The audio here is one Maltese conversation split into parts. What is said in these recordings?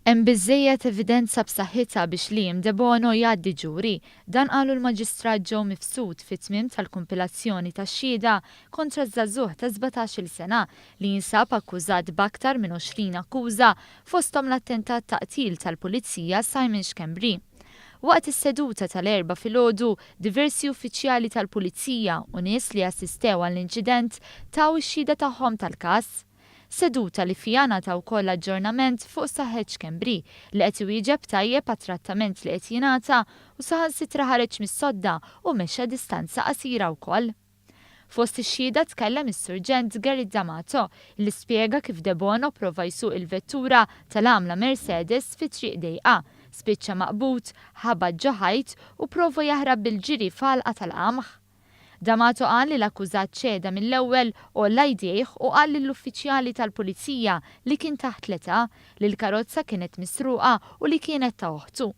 Hemm biżżejjed evidenza b'saħħitha biex Liam Debono jgħaddi ġuri. Dan qalu l-Maġistrat Joe Mifsud fit-tmiem tal-kumpilazzjoni tax-xhieda kontra ż-żagħżugħ ta' 17-il sena li jinsab akkużat b'aktar minn 20 akkuża fosthom l-attentat ta' qtil tal-Pulizija Simon Schembri. Waqt is-seduta tal-Erbgħa filgħodu, diversi uffiċjali tal-Pulizija u nies li assistew għall-inċident taw ix-xhieda tagħhom tal-każ. Seduta li fiha ngħata wkoll aġġornament fuq saħħet Schembri, li qed iwieġeb tajjeb għat-trattament li qed jingħata u saħansitra ħareġ mis-sodda u mexa distanza qasira wkoll. Fost ix-xhieda tkellem is-Surġent Gerrit D'Amato, li spjega kif Debono prova jsuq il-vettura tal-għamla Mercedes fi triq dejqa, spiċċa maqbud, ħabat ġo ħajt u prova jaħrab bil-ġiri f'għalqa tal-qamħ. D'Amato qal li l-akkużat ċeda mill-ewwel, għolla jdejh u qal lill-uffiċjali tal-Pulizija li kien taħt l-età, li l-karozza kienet misruqa u li kienet ta' oħtu.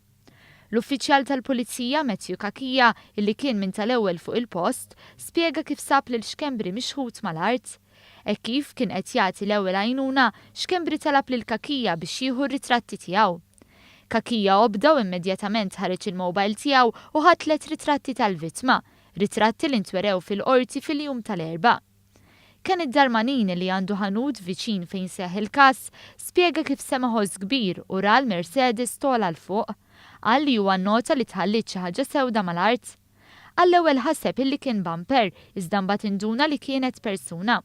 L-uffiċjal tal-Pulizija Matthew Cachia, illi kien minn tal-ewwel fuq il-post, spjega kif sab lil Schembri mixħut mal-art. Hekk kif kien qed jagħti l-ewwel għajnuna, Schembri talab lil Cachia biex jieħu r-ritratti tiegħu. Cachia obda u immedjatament ħareġ il-mobile tiegħu u ħa tlett ritratti tal-vittma, ritratti li ntwerew fil-Qorti fil-jum tal-Erbgħa. Kenneth Darmanin, li għandu ħanut viċin fejn seħħ il-każ, spjega kif sema' ħoss kbir u ra l-Mercedes togħla 'l fuq. Qal li huwa nnota li tħalliet xi ħaġa sewda mal-art. Għall-ewwel ħaseb illi kien bumper, iżda mbagħad induna li kienet persuna.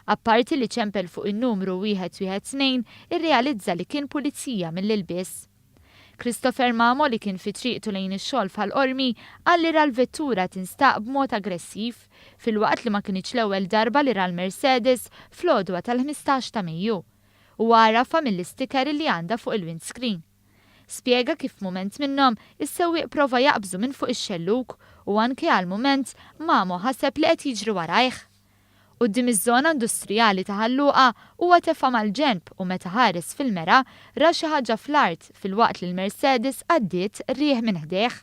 Apparti li ċempel fuq in-numru 112, irrealizza li kien pulizija mill-ilbies. Christopher Mamo li kien fi triqtu lejn ix-xogħol f'Ħal Qormi qal li ra l-vettura tinstaq b'mod aggressiv, filwaqt li ma kinitx l-ewwel darba li ra l-Mercedes fl-għodwa tal-15 ta' Mejju. Huwa għarafha mill-isticker li għandha fuq il-windscreen. Spjega kif f'mument minnhom, is-sewwieq prova jaqbżu minn fuq ix-xellug u anke għal mument Mamo ħaseb li qed jiġri warajh. Quddiem iż-żona industrijali ta' Ħal Luqa, huwa tefa' mal-ġenb u meta ħares fil-mera, ra xi ħaġa fl-art filwaqt li l-Mercedes għaddiet riħ minn ħdejh.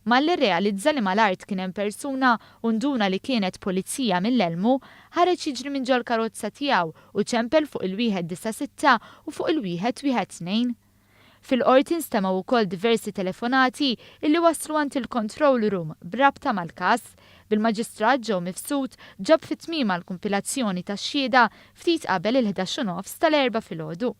Malli rrealizza li mal-art kien hemm persuna u nduna li kienet pulizija mill-elmu, ħareġ jiġri minn ġol-karozza tiegħu u ċempel fuq il-196 u fuq il-112. Fil-Qorti nstemgħu wkoll diversi telefonati illi waslu għand il-control room b'rabta mal-każ, bil-Maġistrat Joe Mifsud ġab fi tmiemha l-kumpilazzjoni tax-xhieda ftit qabel il-11 u nofs tal-Erbgħa filgħodu.